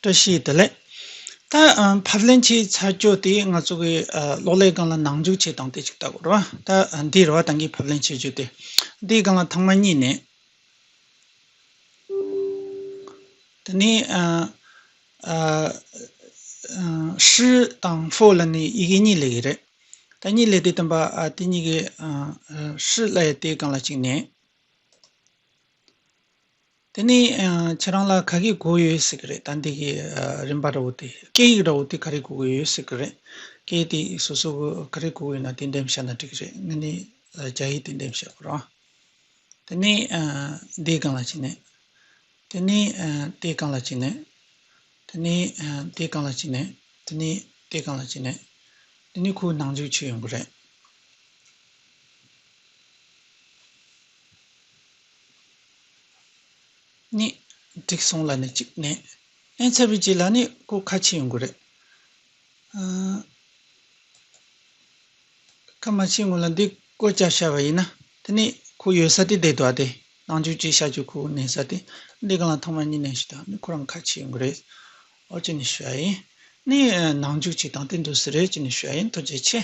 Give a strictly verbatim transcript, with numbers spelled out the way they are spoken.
བཀྲ་ཤིས་བདེ་ལེགས། ད་ཨ་ཕབ་ལེན་བྱས་ཚར་རྒྱུ་དེ་ང་ཚོ་གི་ཨ་གློག་ཀླད་སྒང་ལ་ནང་འཇུག་བྱས་བཏང་དེ་ཅིག་ལྟ་དགོས་རེད་བ། ད་ཨ་འདི་རེད་བ། ད་གིན་ཕབ་ལེན་བྱེད་རྒྱུ་དེ། འདིའི་སྒང་ལ་ཐེངས་མ་གཉིས་ནས། དེ་ནས་ཨ་ཨ་ཨ་ཧྲི་དང་ཧྥོ་ལབ་ནས་ཡི་གེ་གཉིས་སླེབས་ཀྱི་རེད། ད་གཉིས་སླེབས་དུས་ཙམ་པ་ཨ་དེ་གཉིས་ཀྱི་ཨ་ཨ་ཧྲི་ལབ་ཡ་དེའི་སྒང་ལ་གཅིག་ནས། དེ་ནས་ཨ་ཁྱེད་རང་ལ་ག་གི་དགོས་ཡོད་ཟེར་གི་རེད། ད་འདི་གི་ཨ་རིམ་པ་འདྲ་བོ་དེ། སྐད་ཡིག་འདྲ་བོ་དེ་ག་རེ་དགོས་ཀྱི་ཡོད་ཟེར་གི་རེད། སྐད་དེ་སོ་སོ་གི་ག་རེ་དགོས་ཀྱི་ཡོད་ན་དེ་འདེམས་བཞག་ན་འགྲིག་གི་རེད། ངས་ནི་ཨ་རྒྱ་ཡིག་དེ་འདེམས་བཞག་གི་རེད། དེ་ནས་ཨ་འདིའི་སྒང་ལ་ཕྱིན་ནས། དེ་ནས་ཨ་དེའི་སྒང་ལ་ཕྱིན་ནས། དེ་ནས་ཨ་དེའི་སྒང་ལ་ཕྱིན་ནས། དེ་ནས་དེའི་སྒང་ལ་ཕྱིན་ནས། དེ་ནས་ཁོའི་ནང་འཇུག་བྱེད་ཡོང་གི་རེད། ནི་འགྲིག་སོང་ལབ་ནས་གཅིག་ནས། ཨེ་ཚར་བའི་རྗེས་ལ་ནི་ཁོ་ཁ་ཕྱེ་ཡོང་གི་རེད། ཨ་ཁ་མ་ཕྱེ་སྔོན་ལ་འདི་སྒོ་བརྒྱབ་བཞག་པ་ཡིན་ན། དེ་ནི་ཁོ་ཡོད་ས་དེ་བསྡད་འདུག་ཨ། དེ་ནང་འཇུག་བྱས་བཞག་རྒྱུ་ཁོ་གནས་ས་དེ། འདི་སྒང་ལ་ཐེངས་མ་གཉིས་ནས་ཞུ་དང་ནི་ཁོ་རང་ཁ་ཕྱེ་ཡོང་གི་རེད། ཨོ་ཅི་ནས་ཞུ་ཡ་ཡིན། ནི་ནང་འཇུག་བྱས་དང་དེ་འདུག་ས་རེད། ཅི་ནས་ཞུ་ཡ་ཡིན། ཐུགས་རྗེ་ཆེ།